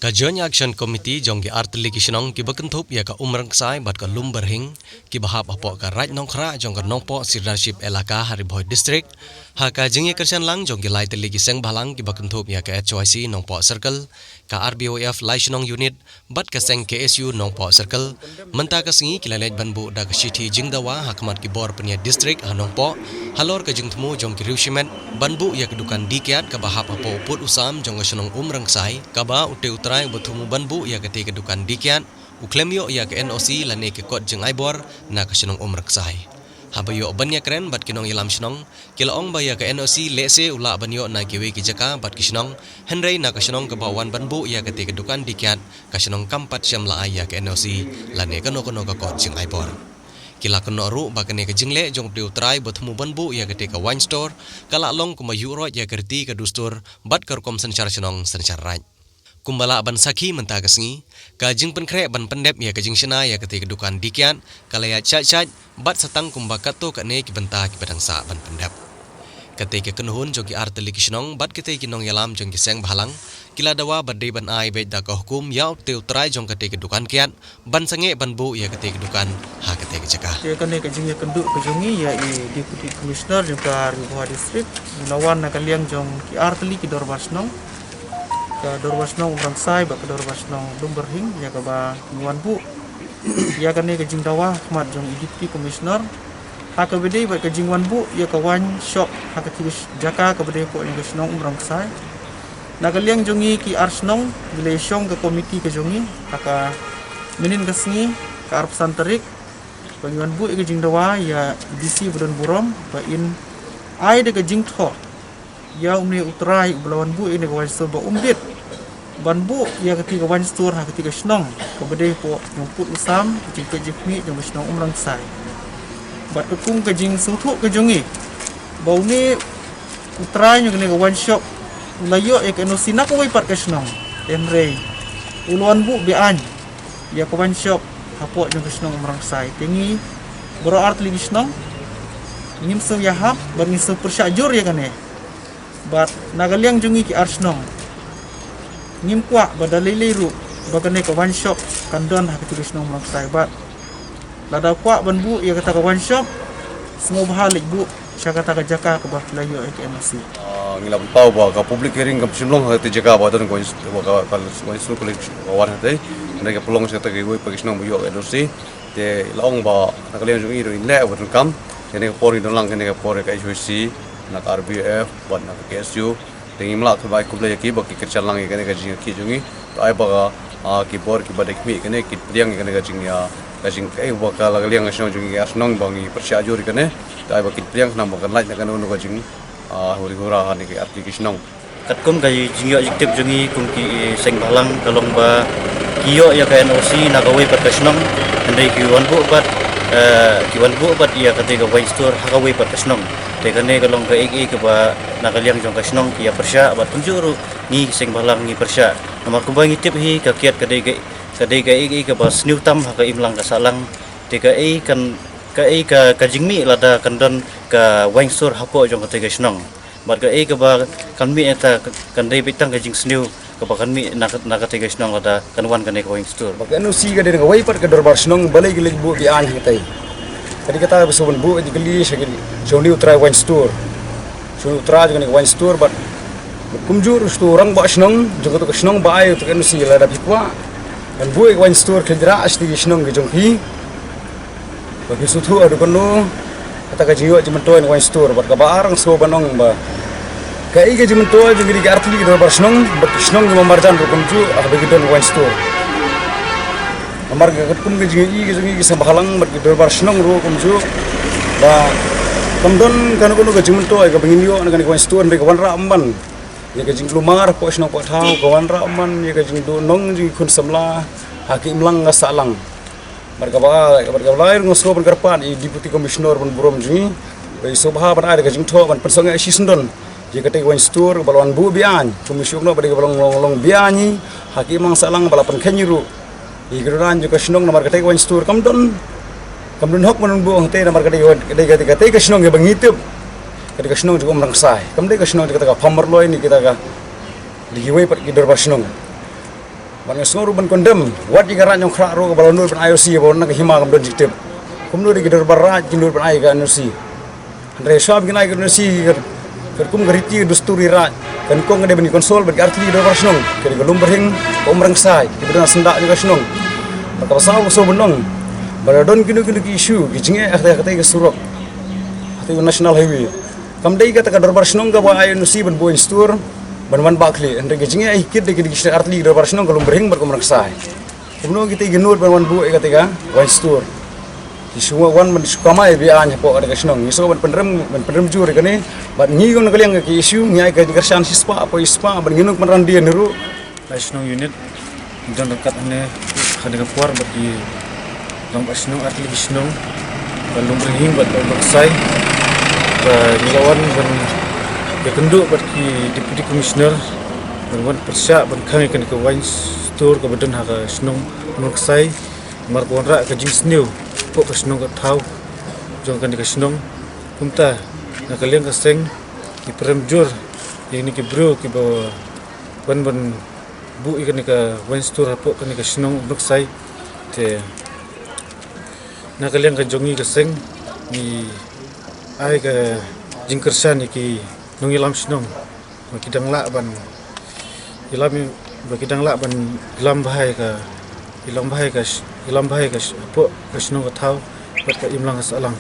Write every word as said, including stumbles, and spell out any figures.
Ka Joint Action Committee jong ki artylli ki shnong kiba kynthup ïa ka Umrangksai bad ka Lumberhing, kiba hap hapoh ka Raid Nongkhrah jong ka Nongpoh Sirdarship Elaka ha Ri Bhoi District, ha ka jingïakyrshan lang jong ki lai tylli ki seng bhalang kiba kynthup ïa ka H Y C Nongpoh Circle, ka R B O F Laishnong Unit bad ka seng K S U Nongpoh Circle, mynta ka sngi ki la leit ban buh da ka shithi jingdawa ha khmat ki bor pynïaid district ha Nongpoh, halor ka jingthmu jong ki riew shimet ban buh ïa ka dukan dih kiad kaba hap hapoh u pud u sam jong ka shnong Umrangksai, kaba utei u trai uba thmu ban buh ïa katei ka dukan dih kiad u khlem ïoh ïa ka N O C lane ka kot jingai bor na ka shnong Umrangksai. Haba ïoh ban ïakren bad ki nongïalam shnong, ki la ong ba ïa ka N O C lehse u lah ban ïoh na kiwei ki jaka bad ki shnong, hynrei na ka shnong kaba wan ban buh ïa katei ka dukan dih kiad, ka shnong kam pat shym la ai ïa ka N O C lane kano kano ka kot jingai bor. Ki la kynnoh ruh ba kane ka jingleh jong utei u trai ba thmu ban buh ïa katei ka wine store ka la long kumba ïuhroit ïa ka riti ka dustur bad ka rukom synshar shnong synshar raid. Kumba lah ban sakhi mynta ka sngi, ka jingpynkhreh ban pyndep ïa ka jingshna ïa katei ka dukan dih kiad ka la ïaid shait shait bad sa tang kumba katto katne ki bynta kiba dang sah ban pyndep. Katei ka kynhun jong ki artylli ki shnong bad katei ki nongïalam jong ki seng bhalang, ki la dawa ba dei ban ai beit da ka hukum ïa utei u trai jong katei ka dukan kiad ban sangeh ban buh ïa katei ka dukan ha katei ka jaka. Te kane ka jingïakynduh ka jong ngi ïa i Deputy Commissioner jong ka Ri Bhoi District, ngi la wan na ka liang jong ki artylli ki dorbar shnong, ka dorbar shnong Umrangksai bad ka dorbar shnong Lumberhing, ïa kaba ngi wan buh ïa kane ka jingdawa ha khmat jong i Deputy Commissioner ha kaba dei bad ka jingwan buh ïa ka wine shop ha katei ka jaka kaba dei hapoh jong ka shnong Umrangksai. Na ka liang jong ngi ki ar shnong ngi la ïashong ka komiti ka jong ngi ha ka mynnin ka sngi, ka arphew san tarik, ba ngi wan buh ïa ka jingdawa ïa i D C ba don burom ba in ai da ka jingthoh ïa une u trai uba la wan buh ïa kane ka wine store ba um bit ban buh ïa katei ka wine store ha katei ka shnong kaba dei hapoh jingpud u sam, jingpeit jingkhmih jong ka shnong Umrangksai. Bad katkum ka jingsngewthuh ka jong ngi ba une u trai jong kane ka wine shop u la ïoh ïa ka N O C na kawei pat ka shnong, hynrei u la wan buh be-aiñ ïa ka wine shop hapoh jong ka shnong Umrangksai. Te ngi baroh artylli ki shnong ngim sngew ïahap bad ngi sngew pyrshah jur ïa kane. Bad na ka liang jong ngi ki ar shnong, ngim kwah ba da lei lei ruh ba kane ka wine shop kan don ha katei ka shnong Umrangksai. Bad lada kwah ban buh ïa kata ka wine shop, sngewbha leit buh sha kata ka jaka kaba la ïoh ïa ka N O C. Ah, ngi la pynpaw ba ka public hearing kam shym long ha katei ka jaka ba don ka wine, ba ka, ka wine store ka leit ka wan hatei. Hynrei ka pynlong sha kata kawei pat ka shnong ba ïoh ka N O C. Te la ong ba na ka liang jong ngi ruh ngin leh ba donkam. Kane ka por ngi don lang kane ka por ka H Y C, na ka R B F bad na ka K S U. Te ngim lah ban ai khublei ïa ki ba ki kyrshan lang ïa kane ka jingïakhih jong ngi. Te ai ba ka, ah, ki bor kiba dei khmih kane ki pdiang ïa kane ka jing, ah, ka jing, eh, ba ka la ka liang ka shnong jong ngi, ka shnong ba ngi pyrshah jur ïa kane. Te ai ba ki pdiang khnang ba kan lait na kano kano ka jing, ah, huri hura ha kine ki artylli ki shnong. Katkum ka jingïoh jingtip jong ngi kum ki seng bhalang ka long ba ki ïoh ïa ka N O C na kawei pat ka shnong, hynrei ki wan buh pat, eh, ki wan buh pat ïa katei ka wine store ha kawei pat ka shnong. Te kane ka long kaei kaei kaba na ka liang jong ka shnong ki ïa pyrshah bad kumjuh ruh ngi ki seng bhalang ngi pyrshah. Namar kumba ngi tip hi ka kiad ka dei ka, ka dei kaei kaei kaba sniew tam ha ka imlang ka sahlang. Te kaei kan, kaei ka, ka jingmih lada kan don ka wine store hapoh jong katei ka shnong. Bad kaei kaba kan mih ïa kata kan dei beit tang ka jingsniew kaba kan mih na ka, na katei ka shnong lada kan wan kane ka wine store. Ba ka N O C ka dei na kawei pat ka dorbar shnong, balei ki leit buh be-aiñ hangne? Ka dei kata ba shu ban buh ïa ki kali sha ki, sha une u trai wine store. Sha une u trai jong kane ka wine store bad kumjuh ruh sha uto u rangbah shnong jong kato ka shnong ba ai uto ka N O C, lada phi kwah ban buh ïa ka wine store, khie rah sha ki shnong ki jong phi. Ba phin sngewthuh haduh katno kata ka jingïoh jingmyntoi na ka wine store. Bad kaba ar nga sngew ban ong ba kaei ka jingmyntoi jong kine ki artylli ki dorbar shnong bad ki shnong kiba marjan ruh kumjuh haba ki don wine store. Namar ka katkum ka jingïohi ka jong ngi ki seng bhalang bad ki dorbar shnong ruh kumjuh ba kam don kano kano ka jingmyntoi kaba ngin ïoh na kane ka wine store, hynrei ka wanrah man ïa ka jingkulmar hapoh shnong hapoh thaw, ka wanrah man ïa ka jingduhnong jong ki khun samla ha ka imlang ka sahlang. Bad kaba, bad kaba lai ruh nga sngew ban kyrpad ïa i Deputy Commissioner ban burom jong ngi ba i sngewbha ban ai da ka jingthoh ban pynsangeh shisyndon ïa katei ka wine store ba la wan buh be-aiñ, kum i shu ong noh ba dei kaba long, long, long be-aiñ hi ha ka imlang sahlang ba la pynkheiñ ruh ïa ki dewïong jong ka shnong. Namar katei ka wine store kam don, kam don hok ban buh hangtei, namar ka dei, ka dei, ka dei, katei ka shnong kaba ngi tip ka dei ka shnong jong ka Umrangksai, kam dei ka shnong jong kata ka Pamar Loi ne kita ka, dei kiwei pat ki dorbar shnong. Nga sngew ruh ban condemn wat ïa ka Raid Nongkhrah ruh kaba la nud ban ai O C ba na ka hima kam don jingtip. Kumno de ki dorbar Raid ki nud ban ai ka N O C. Hynrei shuwa ba kin ai ka N O C katkum ka riti ka dustur ïa Raid, ka nyngkong ka dei ban ïa consult bad ki artylli ki dorbar shnong, ka dei ka Lumbyrhing, ka Umrangksai, kiba don ha syndah jong ka shnong. Bad kaba saw nga sngew ban ong ba la don kino kino ki issue ki jingeh ha katei ka surok, ha katei ka National Highway, kam dei kata ka dorbar shnong kaba ai N O C ban buh wine store ban wan bah khlieh. Hynrei ki jingeh ha kit de ki dei ki artylli ki dorbar shnong ka Lumbyrhing bad ka Umrangksai. Kumno kita ki nud ban wan buh ïa kata ka wine store. Ki shu wan ban shu kamai biang hapoh kata ka shnong. Ngi shu ban pynrem, ban pynrem jur ïa kane. Bad ngi kum na ka liang ka issue ngi ai ka jingkyrshan shispah hapoh shispah bad ngi nang pynran dien ruh. Ka shnong unit don ryngkat hane, hane ka por bad ki rangbah shnong, artylli ki shnong, ba Lumbyrhing bad ba Umrangksai, ba ngi la wan ban ïakynduh bad ki Deputy Commissioner ban wan pyrshah ban khang ïa kane ka wine store kaba don ha ka shnong Umrangksai. Namar ka wanrah ka jingsniew hapoh ka shnong ka thaw jong kane ka shnong. Kumta na ka liang ka seng ngi pynrem jur ïa kine ki briew kiba wan ban buh ïa kane ka wine store hapoh kane ka shnong Umrangksai. Te na ka liang ka jong ngi ka seng ngi ai ka jingkyrshan ïa ki nongïalam shnong ba ki dang lah ban ïalam, ba ki dang lah ban ïalam bha ïa ka, ïalam bha ïa ka sh-, ïalam bha ïa ka sh-, hapoh ka shnong ka thaw bad ka imlang ka sahlang.